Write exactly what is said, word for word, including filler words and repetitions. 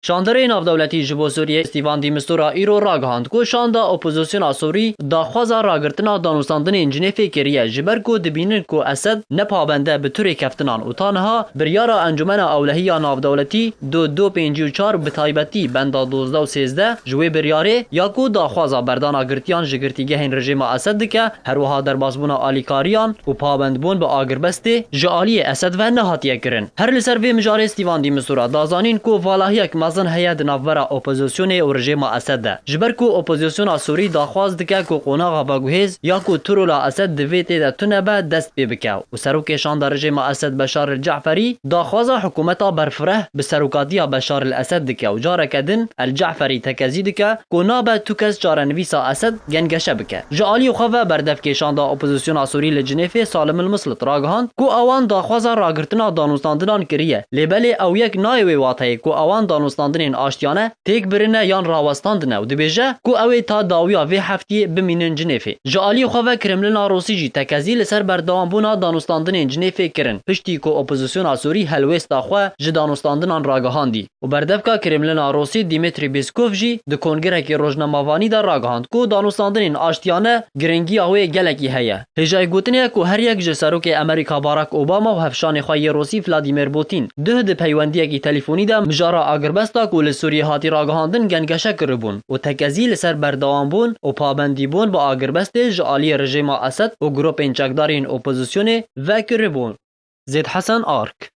Şandarê navdewletî ji bo Sûriyê Stîvan de Mistura îro ragihand ku şanda opozisyona Sûrî daxwaza ragirtina danûstandinên Cinêfê kiriye, ji ber ku dibînin ku Esed ne pabend e bi tu rêkeftinan û ta niha biryara Encûmena Ewlehî ya Navdewletî du du pêncî û çar, bi taybetî benda dozdeh û sêzdeh ji wê biryarê ya ku daxwaza berdana girtiyan ji girtîgehên rejîma Esed dike, her wiha derbasbûna alîkariyan û pabendbûn bi agirbestê ji aliyê Esed ve nehatiye kirin. Her li ser vê mijarê Stîvan de Mistura da zanîn ku valahiyek mezin heye di navbera opozisyonê û rejîma Esed de. Ji ber ku opozisyona Sûrî daxwaz dike ku qonaxa veguhêz ya ku tu rola Esed di vê tê de tune be dest pê bike û serokê şanda rejîma Esed Beşar el Ceferî daxwaza hikûmeta berfireh bi serokatiya Beşar el Esed dike û careke din el Ceferî tekezî dike ku nabe tu kes çarenivîsa Esed gengeşe bike. Ji aliyê xwe ve berdevkê şanda opozisyona Sûrî li Cinêfê Salim el Mislit ragihand ku ewan daxwaza ragirtina danûstandinan kiriye, lê belê ew yek nayê wê wateyê ku ewan danûstandinên aştiyane têk birine yan rawestandine û dibêje ku ew ê ta dawiya vê heftiyê bimînin Cinêfê. Ji aliyê xwe ve Kremlina Rûsî jî tekezî li ser berdewambûna danûstandinên Cinêfê kirin, piştî ku opozisyona Sûrî helwêsta xwe ji danûstandinan ragihandî. Û berdevka Kremlina Rûsî Dmitry Peskov jî di kongrekê rojnamevanî de ragihand ku danûstandinên aştiyane giringiya wê gelekî heye. Hêjayî gotinê ye ku her yek ji Serokê Amerîka Barack Obama û hevşanê xwe yê Rûsî Vladimir Putin duh di peywendiyekî telefûnî de mijara agirbesta ku li Sûriyê hatî ragihandin gengeşe kiribûn û tekezî li ser berdewambûn û pabendîbûn bi agirbestê ji aliyê rejîma Esed û grûpên çekdarên opozisyonê ve kiribûn. Zêd Hesen Ark.